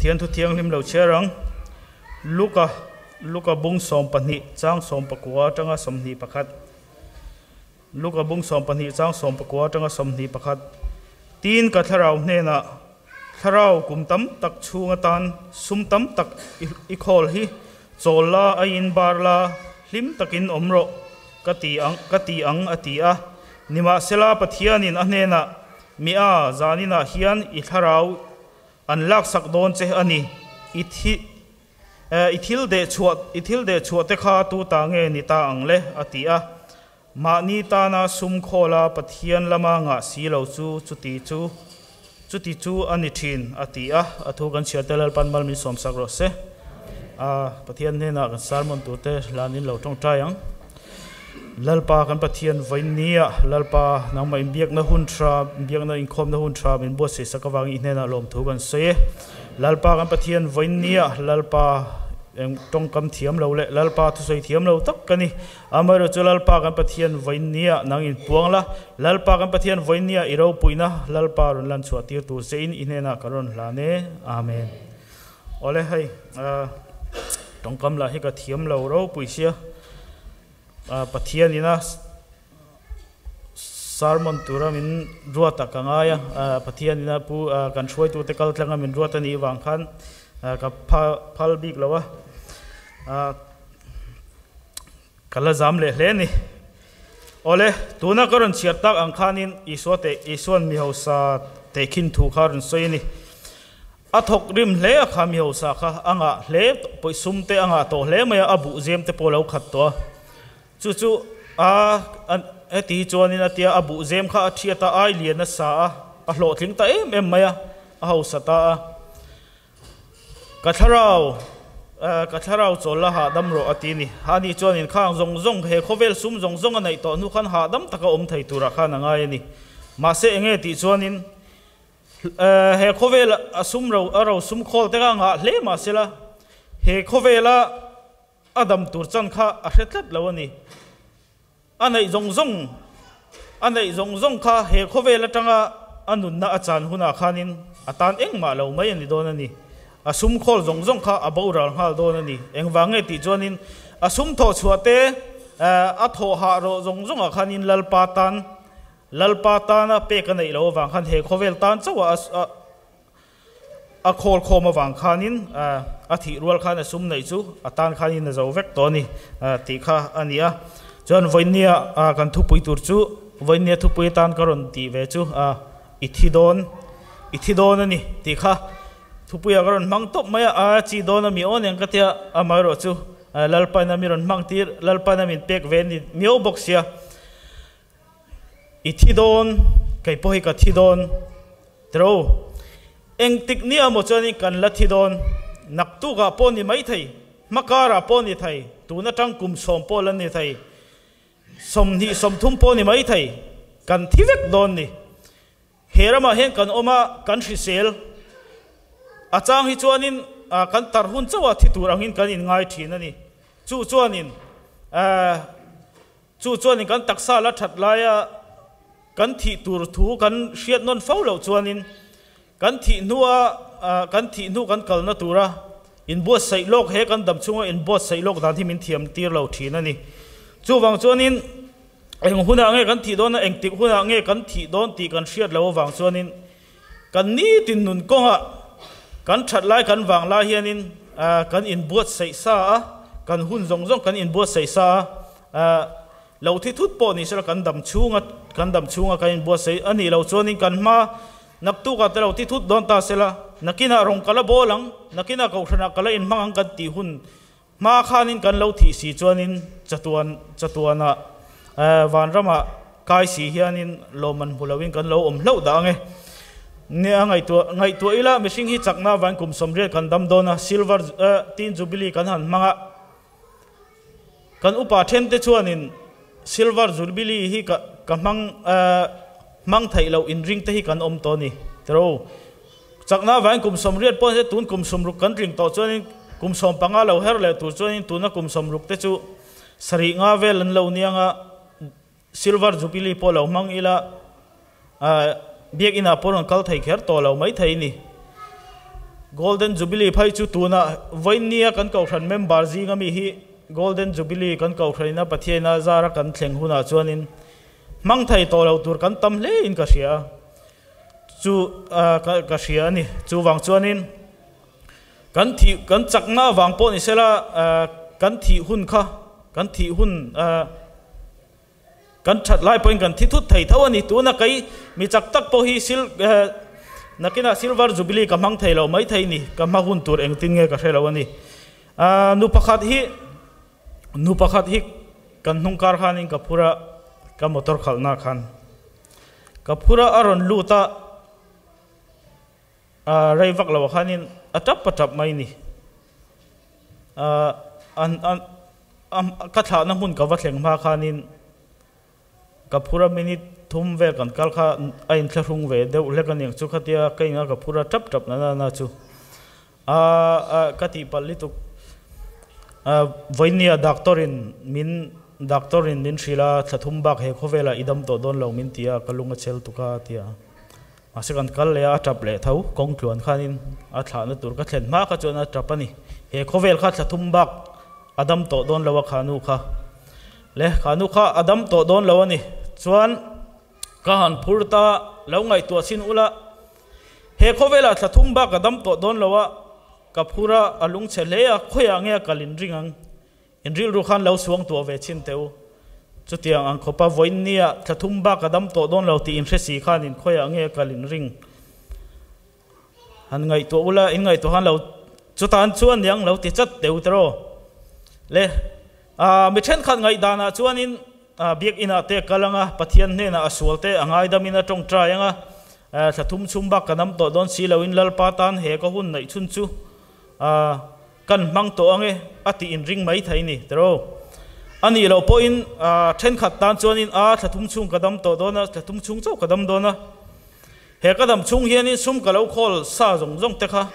Pathian thu thianghlim lo chhiar ang. Luka, Luka bung 12 chang 19 atanga 21. Luka bung 12 chang 19 atanga 21. Tin ka thlarau hnenah, Thlarau kum tam tak chhung atan sum tam tak i khawl hi chawl la, a in bar la, hlim takin awm rawh ka ti ang, ka ti ang a ti a. Nimahsela Pathianin a hnenah, Mi a, zaninah hian i thlarau an laksak dawn che a ni, i thi, i thil deh chhuah, i thil deh chhuah te kha tu ta nge ni ta ang le? a ti a. Mahni tana sum khawla Pathian lama ngah si lo chu chuti chu chuti chu a ni thin, a ti a. A thu kan chhiar te Lalpan mal min sawmsak rawh se. A Pathian hnenah kan sermon turte hlanin lo tawngtai ang. Lalpa kan Pathian vawiin nia Lalpa nangmah inbiakna hun tha, inbiakna inkhawmna hun tha min buatsaih sak avangin i hnenah lawmthu kan sawi e. Lalpa kan Pathian vawiin nia Lalpa eng tawngkam thiam lo leh Lalpa thusawi thiam lo tak ka ni. Amaherawh chu Lalpa kan Pathian vawiin nia nang in puang la, Lalpa kan Pathian vawiin nia i ropuina Lalpa rawn lan chhuah tir tur che in i hnenah ka rawn hlan e. Amen. Awle hei tawngkam lah hi ka thiam lo ropui sia, Pathian ina sermon tura min ruat a ka ngai a, Pathian ina pu kan hruaitute kal tlanga min ruat a nih vang khan ka phal bik lo a. Ka la zam leh hle a ni. Awle, tuna ka rawn chhiar tak ang khanin Isua teh Isuan mi hausa tehkhin thu kha rawn sawi a ni. A thawk rim hle a kha mi hausa kha a ngah hle pawih sum te a ngah tawh hle mai a, a buh zem te pawh a lo khat tawh a. Chu chu a heti hi chuanin a tia a buh zem kha a thiat a, ai lian a sa a, a hlawhtling ta em em mai a, a hausa ta a. Ka thlarau, ka thlarau chawl la hahdam rawh a ti ni. Hani chuan inkhang zawng zawng, he khawvel sum zawng zawng a neih tawh hnu khan hahdam taka awm thei turah khan a ngai a ni. Mahse enge tih chuanin he khawvel a sum ro, a ro sum khawl te kha a ngah hle mahsela he khawvela a dam tur chan kha a hre tlat lo a ni. A neih zawng zawng, a neih zawng zawng kha he khawvel atanga a nunna a chan hunah khanin a tan engmah lo mai a ni dawn a ni. A sum khawl zawng zawng kha a boral nghal dawn a ni. Engvang nge tih chuanin a sum thawh chhuah te, a thawh hah rawh zawng zawngah khanin Lalpa tan, Lalpa tana pek a neih loh avang khan he khawvel tan chauh a a A khawl khawm avang khanin a thih rual khan a sum neih chu a tan khanin a zo vek tawh a ni tih kha a ni a. Chuan vawinia kan thupui tur chu vawinia thupui atan ka rawn tih ve chu i thi dawn i thi dawn a ni tih kha thupuiah ka rawn hmang tawp mai a, a chi dawn a mi aw nen ka tia amaherawh chu Lalpaina mi rawn hmang tir Lalpaina min pek ve a ni miau bawk sia. I thi dawn, kei pawh hi ka thi dawn. Tiro, engtik nia maw chuanin kan la thi dawn? Naktukah pawh ni mai thei, hmakarah pawh ni thei, tun atang kum 10 pawh la ni thei, 20 30 pawh ni mai thei, kan thi vek dawn ni. He ramah hian kan awm a, kan hrisel. A chang hi chuanin kan tar hun chauh a thi tur angin kan inngai thin a ni. Chu chuanin Chu chuanin kan taksa la that laia kan thih tur thu kan hriat nawn fo loh chuanin kan thih hnua kan thih hnu kan kalna tura inbuatsaih lawk he kan dam chhunga inbuatsaih lawk dan hi min thiam tir lo thin a ni. Chuvang chuanin eng hunah nge kan thih dawn a, engtik hunah nge kan thih dawn tih kan hriat loh avang chuanin kan nitin nun kawngah kan that lai kan vang lai hianin kan inbuatsaih sa a, kan hun zawng zawng kan inbuatsaih sa a. Ahh, lo thi thut pawh ni sela kan dam chhunga kan dam chhunga kan inbuatsaih a nih loh chuanin kan hma naktukah te lo thi thut dawn ta sela, nakinah rawng ka la bawl ang, nakinah kohhranah ka la inhmang ang kan tih hun hma khanin kan lo thih si chuanin chatuan chatuanah ehh vanramah kai si hianin lawmman hmu loin kan lo awm hlauh dah ang e. Nia ngaihtuah ngaihtuah ila mihring hi chakna avain kum 80 kan dam dawn a, silver ehh tin jubilee kan han hmang a. Kan upa thente chuanin Silver Jubilee hi ka ka hmang hmang theih loh inring te hi kan awm tawh a ni. Tiro, chakna avangin kum 80 pawh ni se tun kum 60 kan tling tawh chuanin kum 15 lo her leh tur chuanin tuna kum 60 te chu sarih nga vel an lo niang a, Silver Jubilee pawh lo hmang ila Biakinah pawh rawn kal thei kher tawh lo mai thei a ni. Golden Jubilee phei chu tuna vawinia kan kohhran member zinga mi hi Golden Jubilee kan kohhranina Pathiaina zara kan thleng hunah chuanin hmang thei tawh lo tur kan tam hle in ka hria a, chu ka hria a ni. Chuvang chuanin kan thih kan chakna avang pawh ni sela kan thih hun kha kan thih hun Kan that lai pawhin kan thi thut thei tho a ni. Tuna kei mi chak tak pawh hi sil nakinah Silver Jubilee ka hmang thei lo mai thei ni. Ka hma hun tur engtin nge ka hre lo a ni. Nu pakhat hi nu pakhat hi kan hnung kar khanin ka phur a, ka motor khalhna khan ka phur a, a rawn lut a, rei vak lo khanin a tap a tap mai ni. An an Ka thlahna hmun ka va thleng hma khanin ka phur a minute thum vel kan kal kha a inthlahrung ve deuh hlek a niang chu khatia ka inga ka phur a tap tap na na chu a ka tihpalh lutuk vawinia doctor in min doctor in min hrilh a thla thum bak he khawvelah i dam tawh dawn lo min ti a ka lung a chel tuk a tia mahse kan kal leh a a tap leh tho kawng tluan khanin a thlahna tur ka thlen hma kha chuan a tap a ni he khawvel kha thla thum bak A dam tawh dawn lo a khanu kha. Le, khanu kha a dam tawh dawn lo a ni. Chuan ka han phur ta, lo ngaihtuah chin ula, he khawvelah thla thum bak a dam tawh dawn lo a, ka phur a, a lungchhe hle a, khawiah nge a kal in ring ang? In rilru khan lo suang tuah ve chin teh u. Chutiang ang khawpa vawiin nia thla thum bak a dam tawh dawn lo tih in hre si khan in khawiah nge a kal in ring? Han ngaihtuah ula, in ngaihtuah khan lo chutan chuan niang lo ti chat deuh te rawh. Le, ah mi thenkhat ngaihdanah chuanin ah biakinah te a kal anga, Pathian hnenah a sual te a ngaidamin a tawngtai anga, ah thla thum chhum bak ka nam tawh dawn si loin Lalpa tan he ka hun neih chhun chu ah kan hmang tawh ange a tih inring mai thei ni te rawh. A nih loh pawhin ah thenkhat tan chuanin ah thla thum chhung ka dam tawh dawn a, thla thum chhung chauh ka dam dawn a, He ka dam chhung hianin sum ka lo khawl sa zawng zawng te kha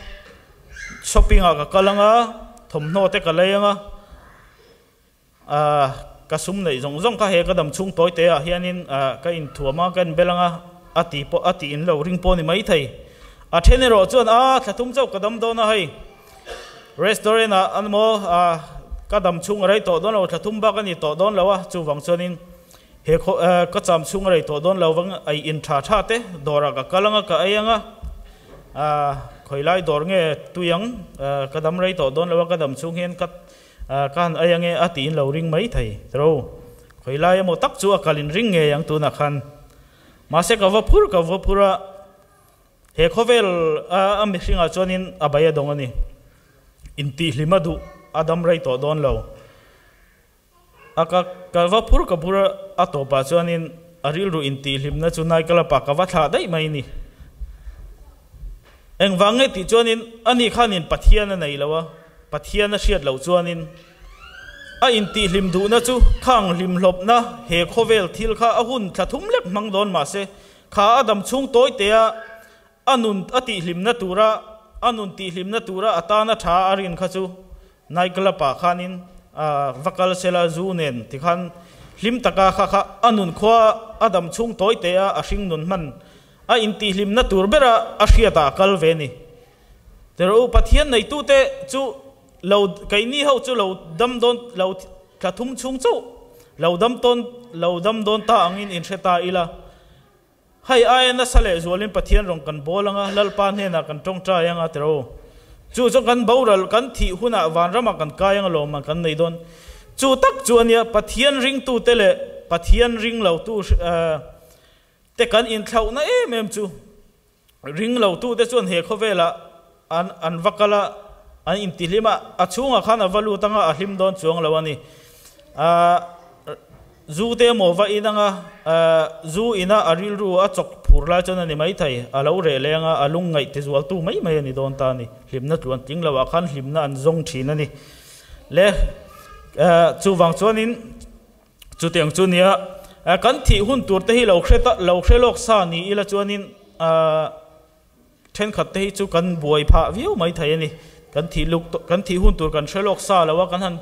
shopping ah ka kal anga, thawmhnaw te ka lei anga, ah ka sum neih zawng zawng kha he ka dam chhung tawi te ah hianin ah ka inthuam a, ka inbel anga a ti pawh a tih in lo ring pawh a ni maithei. A then erawh chuan ah thla thum chauh ka dam dawn a hei restaurant ah an maw ah ka dam chhung a rei tawh dawn lo thla thum bak a ni tawh dawn lo a chuvang chuanin He khaw ka cham chhung a rei tawh dawn lo vang ei in tha tha te dawrah ka kal anga ka ei anga khawi lai dawr nge tui ang ka dam rei tawh dawn lo a ka dam chhung hian ka ka han ei ange a tiin lo ring mai thei tiro khawi lai emaw tak chu a kal in ring ngei ang tunah khan mahse ka va phur ka va phur a he khawvel a mihringah chuanin a bai a dawng a ni intihhlim a duh a dam rei tawh dawn lo. A ka ka va phur ka phur a, a tawpah chuanin a rilru intihhlimna chu Naikalapa ka va thlah daih mai ni. Engvang nge tih chuanin ani khanin Pathian a nei lo a, Pathian a hriat loh chuanin a intihhlim duhna chu khang hlimhlawpna he khawvel thil kha a hun thla thum lek hmang dawn mahse kha a dam chhung tawi tea a nun a tihhlimna tura a nun tihhlimna tura a tana tha a rin kha chu Nightclub ah khanin va kal sela zu nen tikhan hlim taka kha kha a nun khua a dam chhung tawi teh a a hring nun hman a intihhlimna tur bera a hriat ah a kal ve ni. Tero u Pathian neitute chu lo keini ho chu lo dam dawn lo thla thum chhung chauh lo dam tawn lo dam dawn ta angin inhre ta ila. Hei aia nasa leh zualin Pathian rawn kan bawl anga, Lalpa hnenah kan tawngtai anga ti ro. Chu chu kan boral, kan thih hunah vanramah kan kai anga lawmman kan nei dawn. Chu tak chu ania Pathian ringtute leh Pathian ring lotu te kan inthlauhna em em chu. Ring lotute chuan he khawvelah an an va kal a, an intihlim a, a chhungah khan a va lut anga a hlim dawn chuang lo a ni. Ahh zu te emaw va in anga, ahh zu ina a rilru a chawk phur lai chuan a ni maithei, a lo reh leh anga a lung ngaih ti zualtu mai mai a ni dawn ta a ni. Hlimna tluan tling loah khan hlimna an zawng thin a ni. Le ahh chuvang chuanin Chutiang chu nia, kan thih hun tur te hi lo hre ta, lo hre lawk sa ni ila chuanin thenkhat te hi chu kan buai phah viau mai thei a ni. Kan thih luk, kan thih hun tur kan hre lawk sa lo a, kan han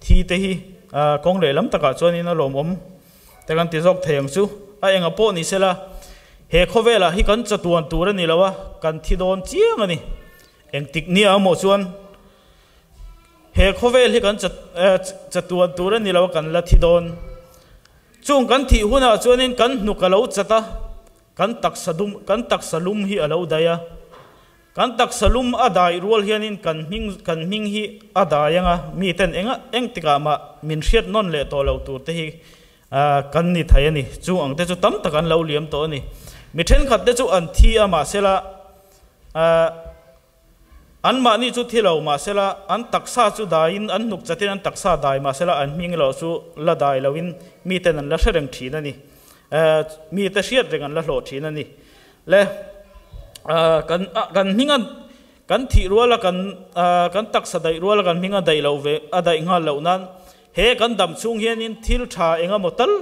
thi te hi kawng lehlam takah chuanin a lawmawm te kan ti zawk thei ang chu. A enga pawh ni sela, he khawvelah hi kan chatuan tur a ni lo a, kan thi dawn chiang a ni. Engtik nia maw chuan he khawvel hi kan chatuan tur a ni lo a, kan la thi dawn. Chung kan thih hunah chuanin kan hnuk a lo chat a, kan taksa dum kan taksa lum hi a lo dai a. Kan taksa lum a dai rual hianin kan hming kan hming hi a dai ang a, miten enga engtikah mah min hriat nawn leh tawh lo tur te hi kan ni thei a ni. Chung ang te chu tam tak an lo liam tawh a ni. Mi thenkhat te chu an thi a mahsela anmahni chu thi lo mahsela an taksa chu daiin an hnuk chatin an taksa dai mahsela an hming erawh chu la dai loin miten an la hre reng thin a ni. Mite hriat reng an la hlawh thin a ni. Le kan kan hming a kan thih ruala kan kan taksa daih ruala kan hming a daih loh ve a daih nghal loh nan he kan dam chhung hianin thil tha eng emaw tal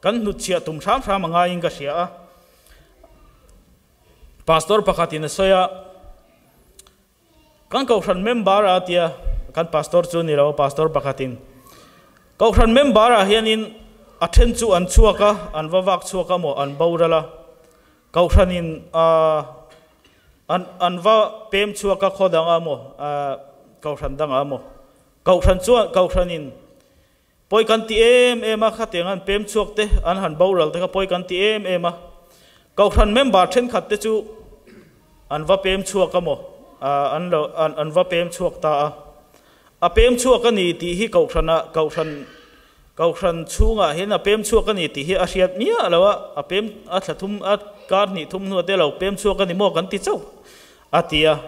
kan hnutchhiah tum hram hram a ngaiin ka hria a. Pastor pakhatin a sawi a, Kan Kohhran member a tia, kan pastor chu ni lo, pastor pakhatin Kohhran member ah hianin a then chu an chhuak a, an va vak chhuak a maw, an boral a, Kohhranin an an va pem chhuak a khaw dangah maw, Kohhran dangah maw, Kohhran chuan Kohhranin Pawi kan ti em em a, khatiang an pem chhuak te, an han boral te kha pawi kan ti em em a. Kohhran member thenkhat te chu an va pem chhuak a maw, an lo an va pem chhuak ta a. A pem chhuak a ni tih hi Kohhrana Kohhran Kohhran chhungah hian a pem chhuak a ni tih hi a hriat miah lo a, a pem a thla thum a kar hnih thum hnuah te lo pem chhuak a ni maw kan ti chauh a ti a.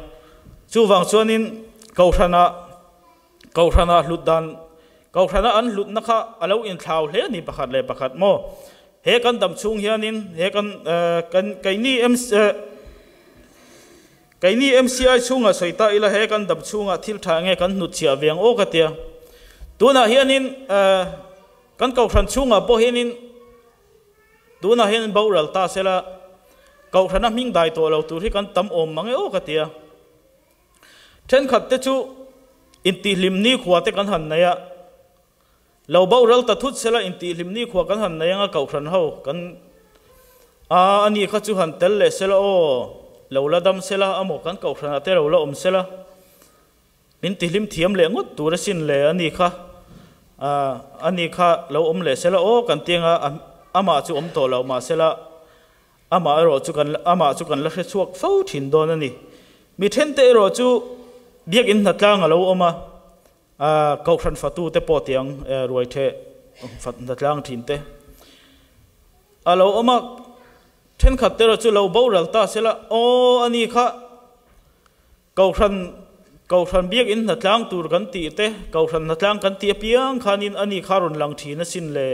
Chuvang chuanin Kohhranah Kohhrana hlut dan, Kohhrana an hlutna kha a lo inthlau hle a ni pakhat leh pakhat maw? He kan dam chhung hianin he kan kan keini MC keini MCI chhungah sawi ta ila he kan dam chhungah thil tha nge kan hnutchhiah ve ang aw ka tia. Tunah hianin kan kohhran chhungah pawh hianin tunah hian boral ta sela kohhrana hming dai tawh lo tur hi kan tam awm mang e aw ka tia. Thenkhat te chu intihhlim nikhua te kan han nei a, lo boral ta thut sela intihhlim nikhua kan han nei anga kohhran ho kan a ani kha chu han tel leh sela aw, lo la dam sela amaw kan kohhranah te lo la awm sela min tihhlim thiam leh ngawt tur asin le ani kha ani kha lo awm leh sela aw kan ti anga amah chu awm tawh lo mahsela Amah erawh chu kan amah chu kan la hre chhuak fo thin dawn a ni. Mi thente erawh chu biakinn hnatlang a lo awm a, Kohhran fatute pawh tiang ruaitheh fat hnatlang thin te a lo awm a, thenkhat te erawh chu lo boral ta sela, aw a ni kha Kohhran Kohhran biakinn hnatlang tur kan tih te, Kohhran hnatlang kan tih apiang khanin a ni kha rawn lang thin asin le.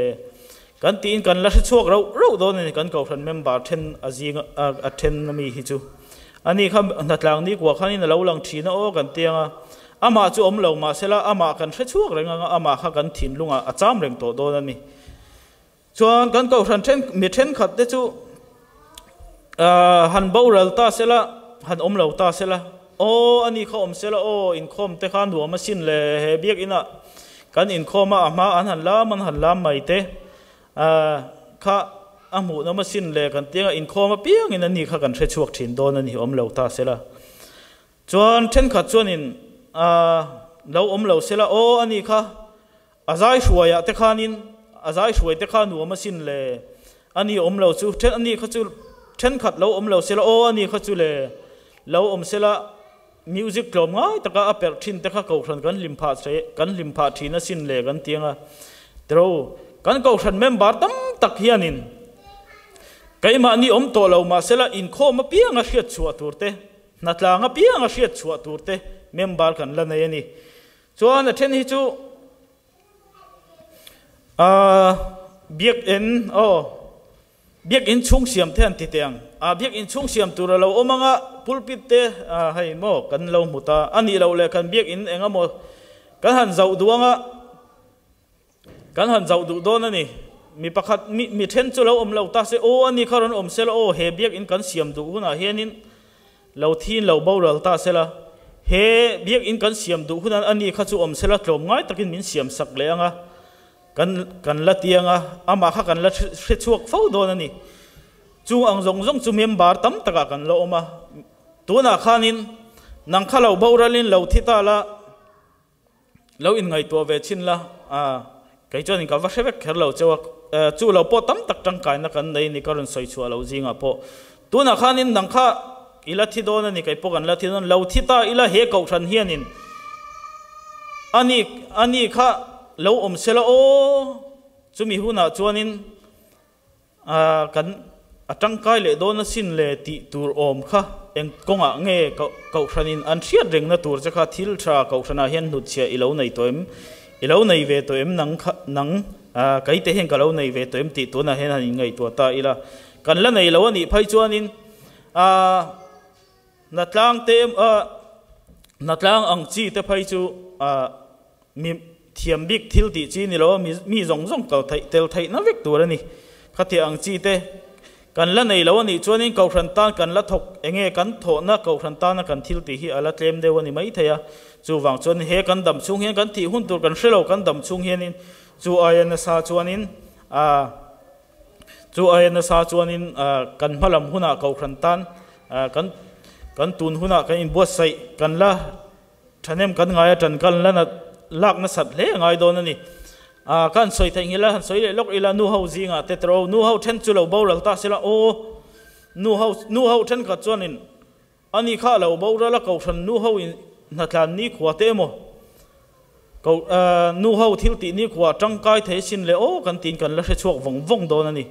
Kan tiin kan la hre chhuak rauh rauh dawn a ni kan Kohhran member then a zing a then ami hi chu. A ni kha hnatlang ni kuah khanin a lo lang thin a aw kan ti ang a, amah chu awm lo mahsela amah kan hre chhuak reng ang a, amah kha kan thinlungah a cham reng tawh dawn a ni. Chuan kan Kohhran then mi thenkhat te chu han boral ta sela, han awm lo ta sela, aw a ni kha awm sela aw inkhawm te kha nuam asin le he biakinah kan inkhawm a, a hma an han lam an han lam mai te kha a hmuhnawm asin le kan tianga inkhawm apiangin a ni kha kan hre chhuak thin dawn a ni awm lo ta sela. Chuan thenkhat chuanin lo awm lo sela aw a ni kha A zai hruaiah te khanin a zai hruai te kha nuam asin le, a ni awm lo chu then a ni kha chu thenkhat lo awm lo sela aw a ni kha chu le lo awm sela music tlawm ngai taka a perh thin te kha kohhran kan hlim phah kan hlim phah thin asin le kan ti anga tiro kan kohhran member tam tak hianin keimahni awm tawh lo mahsela inkhawm apianga hriat chhuah tur te hnatlang apianga hriat chhuah tur te member kan la nei a ni. Chuan a then hi chu aaa biakinn aw biakinn chhung siam te an ti teh ang a biakinn chhung siam tur a lo awm ang a pulpit te a hei maw kan lo hmu ta a nih loh leh kan biakinn eng emaw kan han zauh duh ang a kan han zauh duh dawn a ni mi pakhat mi mi then chu lo awm lo ta se aw a ni kha rawn awm se la aw he biakinn kan siam duh hunah hianin Lo thin lo boral ta sela, he biakinn kan siam duh hunan a ni kha chu awm sela tlawm ngai takin min siam sak leh ang a, kan kan la ti ang a, amah kha kan la hre chhuak fo dawn a ni. Chung ang zawng zawng chu member tam takah kan la awm a, tunah khanin. Nang kha lo boralin lo thi ta la, lo inngaihtuah ve chhin la, a, kei chuanin ka va hre vek kher lo cheu a, chu lo pawh tam tak tangkaina kan nei ni ka rawn sawi chhuah lo zingah pawh. Tunah khanin nang kha i la thi dawn a ni, kei pawh kan la thi dawn, lo thi ta ila he kohhran hianin a ni, a ni kha lo awm se la aw, chumi hunah chuanin A, kan a tangkai leh dawn asin le tih tur awm kha eng kawngah nge Kohhranin an hriat rengna tur che kha thil tha Kohhranah hian hnutchhiah i lo nei tawh em? I lo nei ve tawh em nang kha nang a, keite hian ka lo nei ve tawh em tih tunah hian han inngaihtuah ta ila. Kan la nei lo a nih phei chuanin a, Hnatlang te a, hnatlang ang chi te phei chu a, mi thiam bik thil tih chi ni lo a, mi zawng zawng kal theih tel theihna vek tur a ni. Khatiang ang chi te kan la nei lo a nih chuanin Kohhran tan kan la thawk enge kan thawhna Kohhran tana kan thil tih hi a la tlem deuh a ni maithei a. Chuvang chuan he kan dam chhung hian kan thih hun tur kan hre lo kan dam chhung hianin chu aia nasa chuanin a Chu aia nasa chuanin kan hmalam hunah Kohhran tan kan kan tun hunah kan inbuatsaih kan la thahnem kan ngai a, tan kan la nat lak nasat hle a ngai dawn a ni. Ka han sawi theih nghilh a, han sawi leh lawk ila nu ho zingah te tawrh nu ho then chu lo boral ta sela aw, nu ho nu ho thenkhat chuanin Ani kha a lo boral a, Kohhran nu ho in hnatlan nikhua te emaw, Ko nu ho thil tih nikhua tangkai thei sin leh aw kan tiin kan la hre chhuak vawng vawng dawn a ni.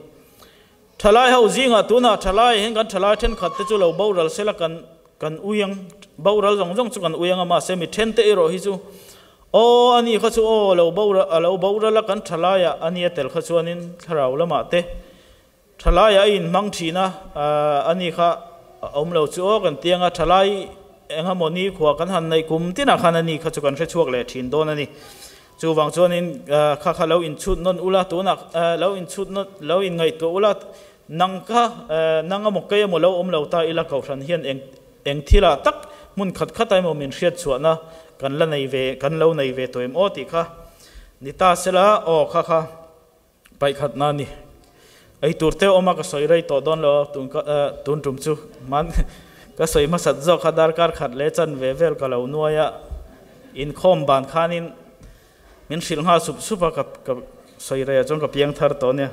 Thalai ho zingah tunah thalai hian kan thalai thenkhat te chu lo boral sela kan kan ui ang, boral zawng zawng chu kan ui ang a, mahse mi then te erawh hi chu aw ani kha chu aw lo boral a lo boral a kan thalaiah ania tel kha chuanin thlarau lamah te Thalai a inhmang thin a, ani kha a awm lo chu aw kan tiang a, thalai eng emaw ni khua kan han neih kum tinah khan ani kha chu kan hre chhuak leh thin dawn a ni. Chuvang chuanin kha kha lo inchhut nawn ula, tunah lo inchhut nawn, lo inngaihtuah ula, nang kha nang emaw kei emaw lo awm lo ta ila Kohhran hian eng eng thilah tak hmun khat khat emaw min hriat chhuahna kan la nei ve, kan lo nei ve tawh em aw tih kha ni ta sela aw kha kha. Paihkhatna a ni. Ei tur te awm a ka sawi rei tawh dawn lo a, tun ka tun tum chu hman ka sawi hmasat zawk kha darkar khat leh chan ve vel ka lo nuai a, inkhawm ban khanin min hrilh nghal sup sup a ka ka sawi rei ah chuan ka piang thar tawh nia.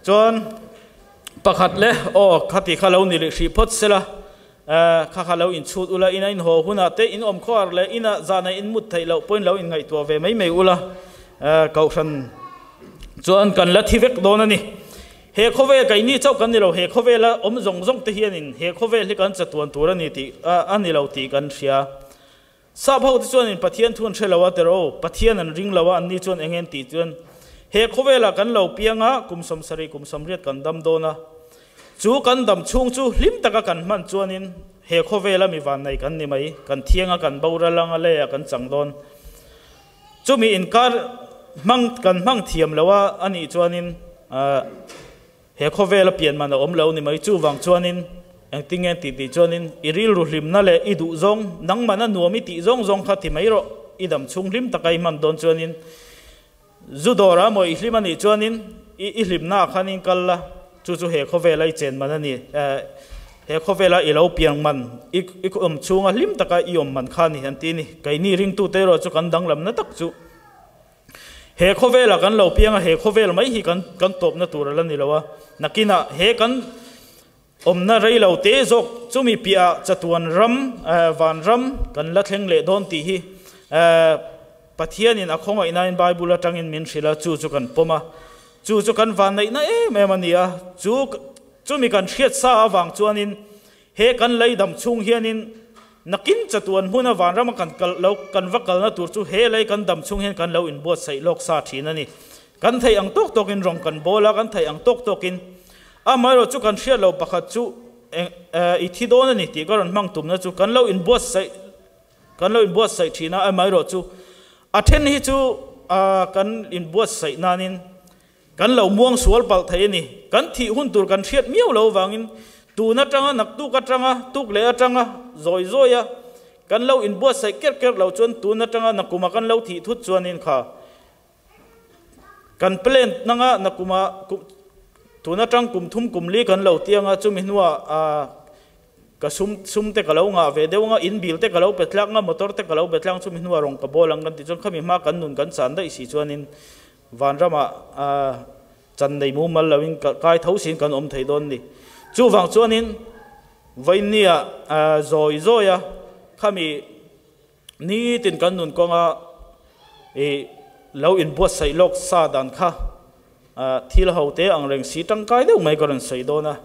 Chuan pakhat leh aw khati kha lo ni leh hrih phawt sela kha kha lo inchhut ula, ina inhaw hunah te in awm khawar leh ina zana in mut theih loh pawhin lo inngaihtuah ve mai mai ula, Kohhran chuan kan la thi vek dawn a ni. He khawvel keini chauh kan ni lo, he khawvela awm zawng zawng te hianin he khawvel hi kan chatuan tur a ni tih a ni lo tih kan hria. Sap ho te chuanin Pathian thu an hre lo a tiraw, Pathian an ring lo a, anni chuan eng en tih chuan he khawvelah kan lo piang a, kum 70 kum 80 kan dam dawn a, chu kan dam chhung chu hlim taka kan hman chuanin he khawvela mi vannei kan ni mai, kan thiang a, kan boral anga leiah kan chang dawn. Chumi inkar hmang kan hmang thiam lo a anih chuanin He khawvela pian man a awm lo ni mai. Chuvang chuanin engtinge tih tih chuanin i rilru hlimna leh i duh zawng, nangman a nuam i tih zawng zawng kha ti mai rawh. I dam chhung hlim taka i hman dawn chuanin zu dawrah maw i hlim a nih chuanin i i hlimnaah khanin kal la, chu chu he khawvela i chen man a ni. He khawvela i lo piang man, i i awm chhunga hlim taka i awm man kha a ni an ti a ni. Keini ringtute erawh chu kan danglamna tak chu. He khawvelah kan lo piang a, he khawvel mai hi kan kan tawpna tur a la ni lo a. Nakinah he kan awmna rei lo te zawk chumi piahah chatuan ram, van ram kan la thleng leh dawn tih hi Pathianin a khawngaihnain Bible atangin min hrilh a, chu chu kan pawm a. Chu chu kan vanneihna em em a ni a. Chu chumi kan hriat sa avang chuanin He kan lei dam chhung hianin nakin chatuan hmuna vanrama kan kal lo kan va kalna tur chu he lei kan dam chhung hian kan lo inbuatsaih lawk sa thin a ni. Kan theih ang tawk tawkin rawng kan bawl a, kan theih ang tawk tawkin amaherawh chu kan hriat lo pakhat chu eng i thi dawn a ni tih ka rawn hmang tumna chu kan lo inbuatsaih kan lo inbuatsaih thin a, amaherawh chu a then hi chu kan inbuatsaih nanin Kan lo muang sual palh thei a ni. Kan thih hun tur kan hriat miau lo vangin tun atanga naktuk atanga tuk leh atanga zawi zawi a kan lo inbuatsaih kerh kerh lo chuan tun atanga nakuma kan lo thih thut chuanin kha kan plan nanga nakuma tun atang kum thum kum li kan lo tianga chumi hnuah ah. Ka sum sum te ka lo ngah ve deuh anga, in bill te ka lo pe tlak anga, motor te ka lo pe tlak ang chumi hnuah rawng ka bawl ang kan tih chuan khami hma kan nun kan chan daih si chuanin vanramah chan nei mumal loin kai tho siin kan awm thei dawn ni. Chuvang chuanin vawiinnia zawi zawia khami nitin kan nun kawnga ih lo inbuatsaih lawk sa dan kha thil ho te ang reng si tangkai deuh mai ka rawn sawi dawn a,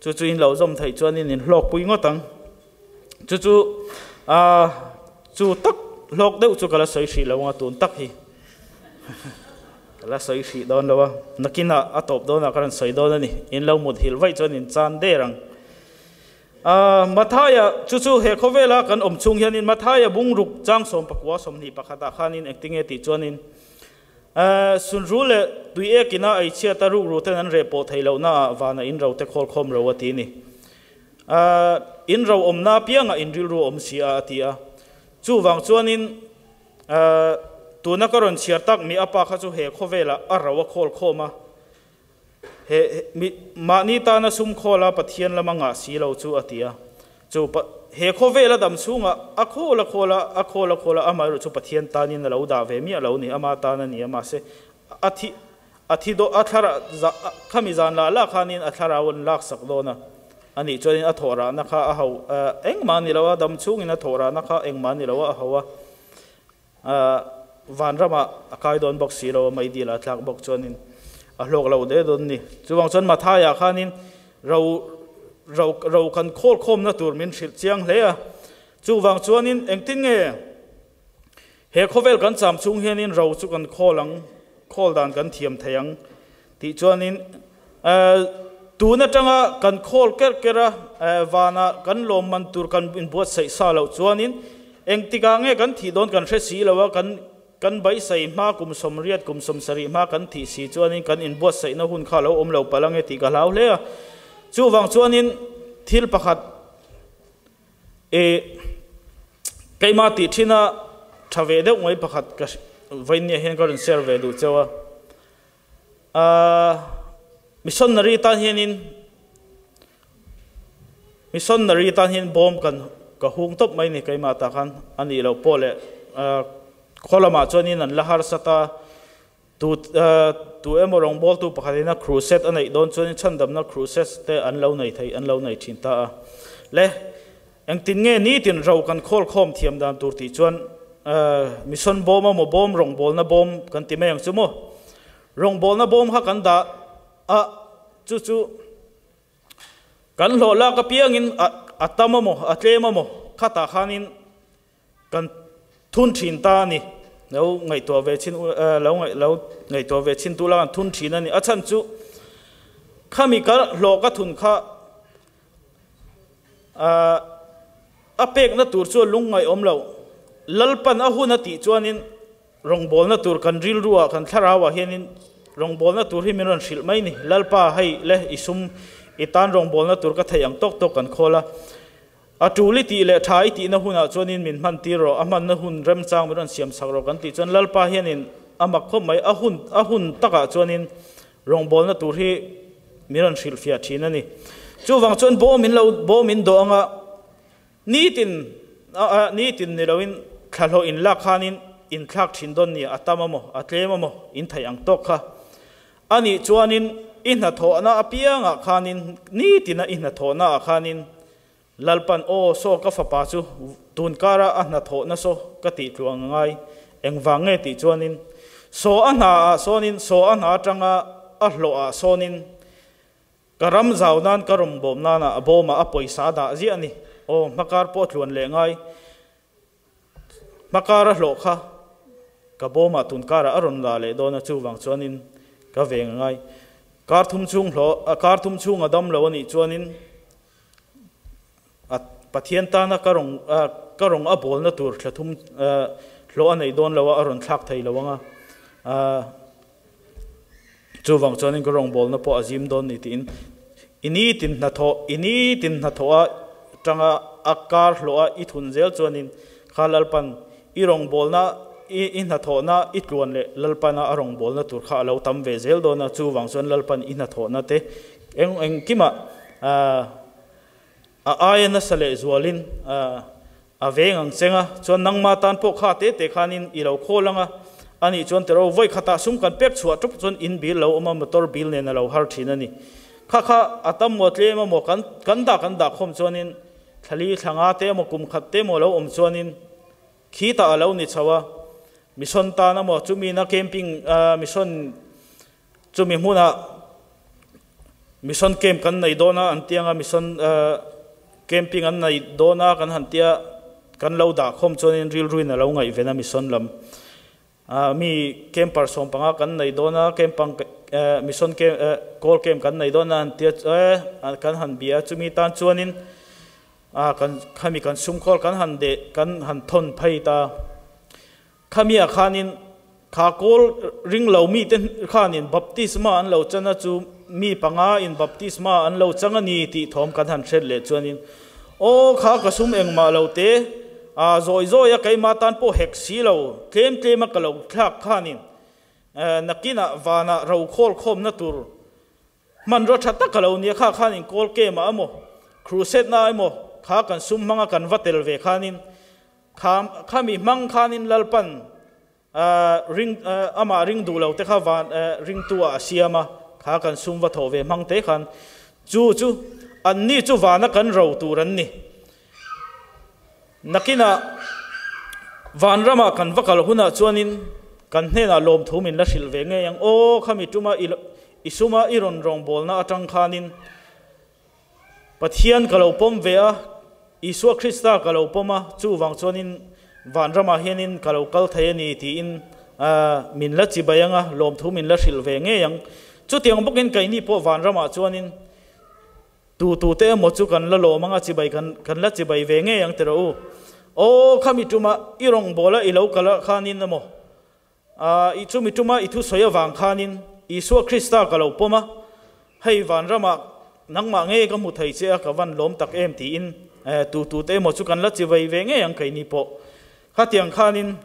chu chu in lo zawm theih chuan in inhlawkpui ngawt ang. Chu chu chu tak hlawk deuh chu ka la sawi hrih lo ang a tun tak hi ka la sawi hrih dawn lo a, nakinah a tawp dawnah ka rawn sawi dawn a ni, in lo mut hilh vaih chuan in chan der ang. Mathaia, chu chu he khawvela kan awm chhung hianin Mathaia bungruk chang sawmpakua sawmhnih pakhatah khanin engtinge tih chuanin Sunru leh tui ekina ei chhiata rukru ten an reh pawh theih lohnaah vana in ro te khawl khawm ro a ti ni. In ro awmna apiangah in rilru awm si a a ti a. Chuvang chuanin tuna ka rawn chhiar tak mi a pa kha chu he khawvelah a ro a khawl khawm a. He mi mahni tana sum khawla Pathian lama ngah si lo chu a ti a. Chu he khawvela dam chhungah a khawl a khawl a, a khawl a khawl a, amaherawh chu Pathian tanin a lo dah ve miah lo ni, ama tan a ni a, mahse a thi a thi daw a thlara za khami zan lah lah khanin a thlarau an laksak dawn a, anih chuanin a thawh rahna kha a ho engmah a ni lo a, dam chhungin a thawh rahna kha engmah a ni lo a, a ho a. Vanramah a kai dawn bawk si lo a, meidil a tlak bawk chuanin a hlawk lo de dawn ni. Chuvang chuan Mathaiah khanin ro ro ro kan khawl khawmna tur min hrilh chiang hle a. Chuvang chuanin engtin nge he khawvel kan cham chhung hianin ro chu kan khawl ang, khawl dan kan thiam thei ang tih chuanin tun atanga kan khawl ker ker a, vanah kan lawmman tur kan inbuatsaih sa loh chuanin engtikah nge kan thih dawn kan hre si lo a, kan kan beisei hma kum sawmriat kum sawmsarih hma kan thih si chuanin kan inbuatsaihna hun kha a lo awm lo palh ange tih ka hlau hle a. Chuvang chuanin thil pakhat keimah tih thina tha ve deuh mai pakhat ka vawinia hian ka rawn share ve duh cheu a. Missionary tan hianin Missionary tan hian bawm kan ka hung tawp mai ni keimah tah khan a nih loh pawh leh khaw lamah chuanin an la harsa ta tu tu emaw rawngbawltu pakhatin a crusade a neih dawn chuanin chhandamna crusade te an lo nei thei an lo nei thin ta a le Engtin nge nitin ro kan khawl khawm thiam dan tur tih chuan mission bawm emaw bawm rawngbawlna bawm kan ti mai ang chu maw? Rawngbawlna bawm kha kan dah a, chu chu kan hlawh lak apiangin a tam emaw a tlem emaw khatah khanin kan thun thin ta a ni. Lo ngaihtuah ve chin lo lo ngaihtuah ve chin tu la kan thun thin a ni. A chhan chu khami ka hlawh ka thun kha A pekna tur chu a lungngaih awm lo. Lalpan a hun a tih chuanin rawngbawlna tur kan rilruah, kan thlarauah hianin rawngbawlna tur hi min rawn hrilh mai ni. Lalpa hei le i sum i tan rawngbawlna tur ka theih ang tawk tawk kan khawl a. A tul i tih leh tha i tihna hunah chuanin min hman tir rawh, a hmanna hun remchang min rawn siam chak rawh kan tih chuan Lalpa hianin a mak khawp mai. A hun a hun takah chuanin Rawngbawlna tur hi min rawn hrilhfiah thin a ni. Chuvang chuan bawm in lo bawm in dawh anga nitin nitin ni loin thlahlawh in lak khanin in thlak thin dawn ni a tam amaw a tlem amaw in theih ang tawk kha a nih chuanin i hnathawhna apiangah khanin nitina i hnathawhna ah khanin Lalpan aw saw ka fapa chu tun kara a hnathawhna saw ka tih tluang a ngai, engvang nge tih chuanin saw a hna ah sawnin saw a hna atanga a hlawh ah sawnin ka ram zau nan ka rawm bawm nana a bawmah a pawisa a dah ziah a ni, aw hmakar pawh tluan leh ngai hmakar a hlawh kha ka bawmah tun karah a rawn la leh dawn a chuvang chuanin ka veng a ngai kar thum chhung hlawh kar thum chhung a dam lo a nih chuanin A Pathian tana ka rawn ka rawn a bawlna tur thla thum hlawh a neih dawn lo a, a rawn thlak thei lo ang a. Chuvang chuanin ka rawngbawlna pawh a zim dawn ni tiin i nitin hnathawh i nitin hnathawh a tanga a kar hlawh a i thun zel chuanin kha Lalpan i rawngbawlna i i hnathawhna i tluan leh Lalpana a rawngbawlna tur kha a lo tam ve zel dawn a, chuvang chuan Lalpan i hnathawhna te eng engkimah. A aia nasa leh zualin a veng ang cheng a, chuan nangma tan pawh kha te te khanin i lo khawl ang a, anih chuan tero vawi khatah sum kan pek chhuah ṭup chuan in bill lo awm a, motor bill nen a lo har ṭhin a ni. Kha kha a tam maw tlem emaw kan kan dah kan dah khawm chuanin thlali thla nga te emaw kum khat te emaw lo awm chuanin khitah a lo ni chho a, mission tan emaw chumi na camping mission Chumi hmunah mission camp kan nei dawn a an ti anga mission camping an nei dawn a kan han tia kan lo dah khawm chuanin rilruin a lo ngaihven a mission lam mi camper sawmpanga kan nei dawn a campang mission camp kawl camp kan nei dawn a an tia kan han bia chumi tan chuanin kan khami kan sumkhawl kan han deh kan han thawn phei ta. Khamiah khanin kha kawl ring lo mite khanin baptisma an lo chan a, chu mi panga in baptisma an lo chang a ni tih thawm kan han hret leh chuanin, Aw kha ka sum engmah lo te, a zawi zawi a keimah tan pawh hek si lo, tlem tlem a ka lo thlak khanin nakinah vanah ro khawl khawmna tur Hmanraw tha tak a lo nia kha khanin kawl camp ah emaw crusade na emaw kha kan sum hmanga kan va tel ve khanin kha khami hmang khanin Lalpan ring amah ring duh lo te kha van ringtu ah a siam a kha kan sum va thawh ve hmang te khan chu chu anni chu vana kan ro tur an ni. Nakinah vanramah kan va kal hunah chuanin kan hnenah lawmthu min la hrilh ve ngei ang. Aw, khami tuma i suma i rawn rawngbawlna atang khanin Pathian ka lo pawm ve a, Isua Krista ka lo pawm a, chuvang chuanin vanramah hianin ka lo kal thei a ni tiin min la chibai ang a, lawmthu min la hrilh ve ngei ang. Chutiang bawkin keini pawh vanramah chuanin Tu tu te emaw chu kan la lawm ang a, chibai kan kan la chibai ve ngei ang tiraw u. Aw, khami tuma i rawngbawla i lo kal a khanin emaw, ah, i chumi tuma i thusawi avang khanin Isua Krista ka lo pawm a, hei vanramah nangmah ngei ka hmu thei che a, ka van lawm tak em tiin tu tu te emaw chu kan la chibai ve ngei ang keini pawh. Khatiang khanin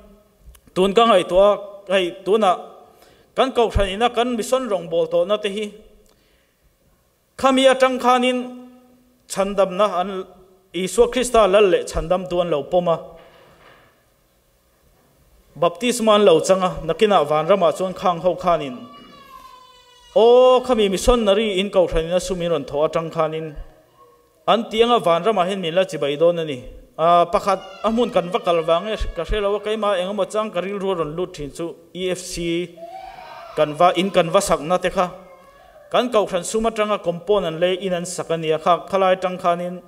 tun ka ngaihtuah a, hei tunah kan kohhran ina kan mission rawngbâwl tawhna te hi Khami atang khanin chhandamna an Isua Krista lal leh chhandamtu an lo pawm a, baptisma an lo chang a, nakinah vanramah chuan khang ho khanin, Aw, khami missionary in kohhranin a sum in rawn thawh atang khanin an ti anga vanramah hian min la chibai dawn a ni. Pakhat a hmun kan va kal vang e ka hre lo a, keimah engemaw chang ka rilru a rawn lut thin chu EFC kan va in kan va sakna te kha Kan kohhran sum atanga compound an lei in an sak a nia kha khalai atang khanin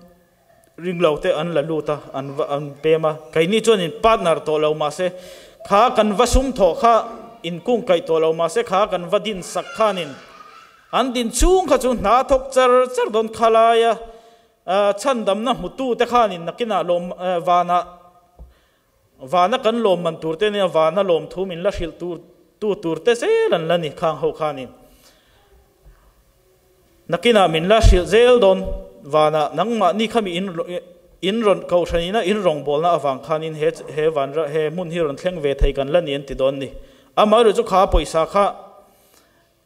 ringlo te an la lut a an va an pem a keini chuan in partner tawh lo mahse kha kan va sum thawh kha in kung kaih tawh lo mahse kha kan va din sak khanin an din chhung kha chu hna thawk char char dawn khalaia chhandamna hmutu te khanin nakinah lawm vanah Vana kan lawm man tur te nia vana lawm thu min la hrilh tur tu tur te zel an la ni khang ho khanin nakinah min la hrilh zel dawn vana nangmah ni khami in in rawn kohhranina in rawngbawlna avang khanin he he van he hmun hi rawn thleng ve thei kan la ni an ti dawn ni amaherawhchu chu kha pawisa kha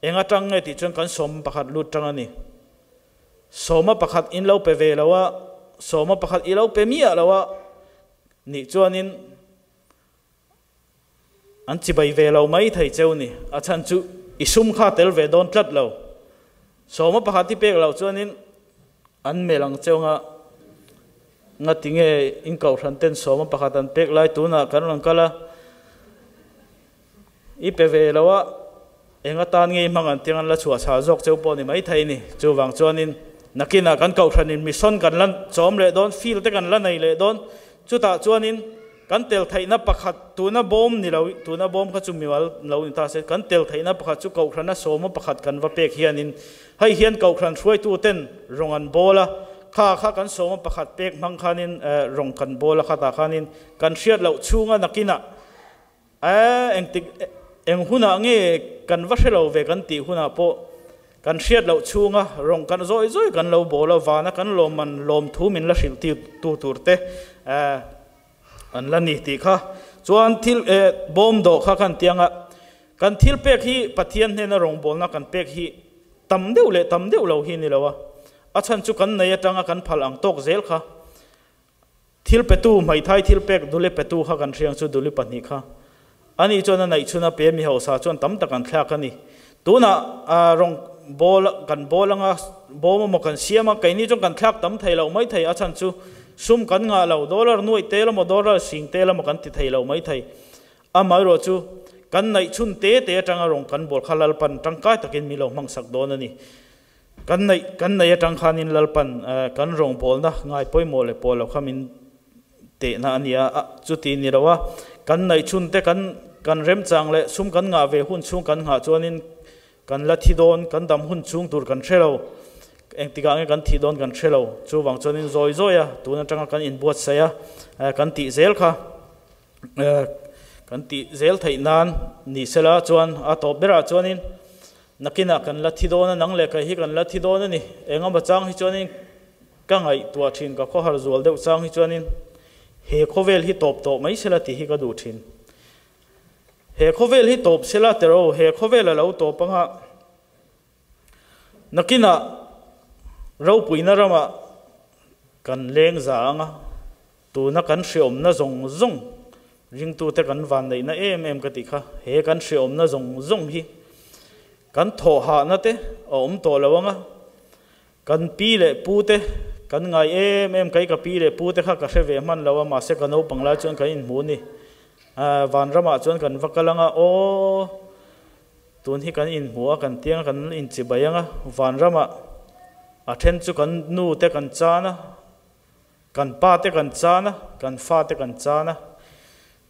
eng atang nge tih chuan kan sawm pakhat lut tang a ni sawma pakhat in lo pe ve lo a sawma pakhat i lo pe miah lo a Nih chuanin an chibai ve lo mai thei cheu ni. A chhan chu i sum kha tel ve dawn tlat lo. Sawma pakhat i pek loh chuanin an melh ang cheu nga, ngati nge in kohhran ten sawma pakhat an pek lai tunah kan rawn kal a, i pe ve lo a, eng atan nge i hmang an tiang an la chhuah chhah zawk cheu pawh ni mai thei ni. Chuvang chuanin nakinah kan kohhranin mission kan la chawm leh dawn, field te kan la nei leh dawn. Chutah chuanin kan tel theihna pakhat tuna bawm ni lo, tuna bawm kha chu mimal lo ni ta se, kan tel theihna pakhat chu kohhrana sawma pakhat kan va pek hianin hei hian kohhran hruaitu ten rawng an bawl a, kha kha kan sawma pakhat pek hmang khanin rawng kan bawl a, khatah khanin kan hriat loh chhunga nakinah Ae, engtik eng hunah nge kan va hre lo ve kan tih hunah pawh kan hriat loh chhunga rawng kan zawi zawi kan lo bawl a, vana kan lawmman lawmthu min la hrilh tir tu tur te an la ni tih kha chuan thil bawm dawh kha kan tiang a, kan thil pek hi Pathian hnena rawngbawlna kan pek hi tam deuh leh tam deuh lo hi ni lo a. A chhan chu kan nei atanga kan phal ang tawk zel kha. Thil petu, hmeithai thil pek duli petu kha kan hriang chu duli pahnih kha. Ani chuan a neih chhun a pe mi hausa chuan tam tak an thlak a ni. Tunah rawng bawl kan bawl anga bawm emaw kan siam a, keini chuan kan thlak tam thei lo mai thei. A chhan chu sum kan ngah lo, dollar nuaih tel emaw dollar sing tel emaw kan ti thei lo mai thei. Amaherawh chu kan neih chhun te te atanga rawng kan bawl kha Lalpan tangkai takin min lo hmangsak dawn a ni. Kan neih kan neih atang khanin Lalpan kan rawngbawlna ngai pawimawh leh pawh lo kha min tehna a ni a, chuti ni lo a, kan neih chhun te kan kan remchang leh sum kan ngah ve hun chhung kan nghah chuanin kan la thi dawn, kan dam hun chhung tur kan hre lo, engtikah nge kan thih dawn kan hre lo, chuvang chuanin zawi zawi a, tun atanga kan inbuatsaih a, kan tih zel kha kan tih zel theih nan ni sela chuan a tawp berah chuanin Nakinah kan la thi dawn a, nang leh kei hi kan la thi dawn a ni. Engemaw chang hi chuanin ka ngaihtuah thin, ka khawhar zual deuh chang hi chuanin he khawvel hi tawp tawh mai sela tih hi ka duh thin. He khawvel hi tawp sela tero, he khawvel a lo tawp anga nakinah ropuina ramah kan leng za anga Tuna kan hreawmna zawng zawng, ringtute kan vanneihna em em ka tih kha, he kan hreawmna zawng zawng hi kan thawhhahna te a awm tawh lo ang a, kan pi leh pu te kan ngai em em, kei ka pi leh pu te kha ka hre ve hman lo a, mahse ka naupang lai chuan kan inhmu a ni. Vanramah chuan kan va kal ang a, aw tun hi kan inhmu a, kan tiang a, kan inchibai ang a, vanramah a then chu kan nu te kan chan a, Kan pa te kan chan a, kan fa te kan chan a,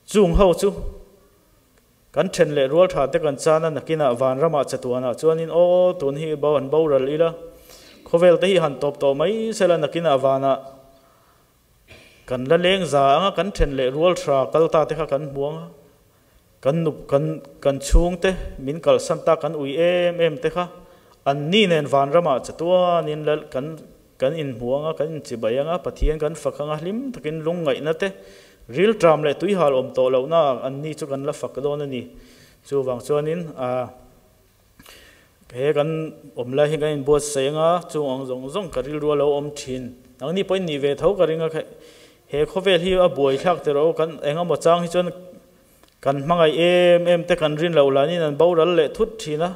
chung ho chu kan then leh rual tha te kan chan a, nakinah vanramah chatuanah chuanin aw tun hi bo han boral ila, khawvel te hi han tawp tawh mai sela nakinah vanah kan la leng za anga kan then leh rual tha kal ta te kha kan hmu anga, kan nup kan kan chhungte min kalsan ta kan ui em em te kha an ni nen vanramah chatuanin la kan Kan inhmu anga, kan inchibai anga, Pathian kan fak anga, hlim takin lungngaihna te, rilṭam leh tuihal awm tawh lohna an ni chu kan la fak dawn a ni. Chuvang chuanin he kan awm lai hi kan inbuatsaih anga, chung ang zawng zawng ka rilru a lo awm ṭhin. Nangni pawhin nih ve tho ka ring a, he khawvel hi a buaithlak teh rawh u, kan engemaw chang hi chuan kan hmangaih em em te kan rin loh lanin an boral leh thut ṭhin a.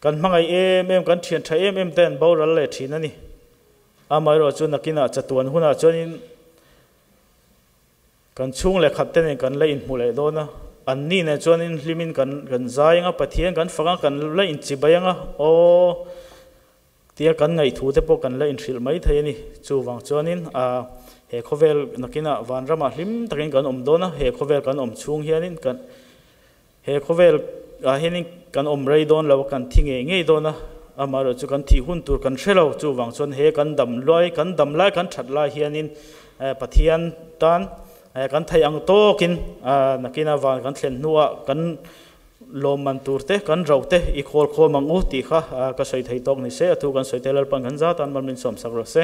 Kan hmangaih em em, kan thian tha em em te an boral leh thin a ni. Amaherawh chu nakinah chatuan hunah chuanin kan chhung leh khat te nen kan la inhmu leh dawn a, anni nen chuanin hlimin kan kan zai ang a, Pathian kan fak ang, kan la inchibai ang a, aw tia kan ngaihthu te pawh kan la inhrilh mai thei a ni. Chuvang chuanin he khawvel nakinah vanramah hlim takin kan awm dawn a, he khawvel kan awm chhung hianin kan He khawvel ah hianin kan awm rei dawn lo a, kan thi ngei ngei dawn a, amaherawh chu kan thih hun tur kan hre lo, chuvang chuan he kan dam luai, kan dam lai, kan that lai hianin Pathian tan kan theih ang tawkin nakina van kan thlen hnuah kan lawmman tur te, kan ro te i khawl khawm ang u tih kha ka sawi thei tawk ni se, a thu kan sawi te Lalpan kan zat an mal min sawmsak rawh se.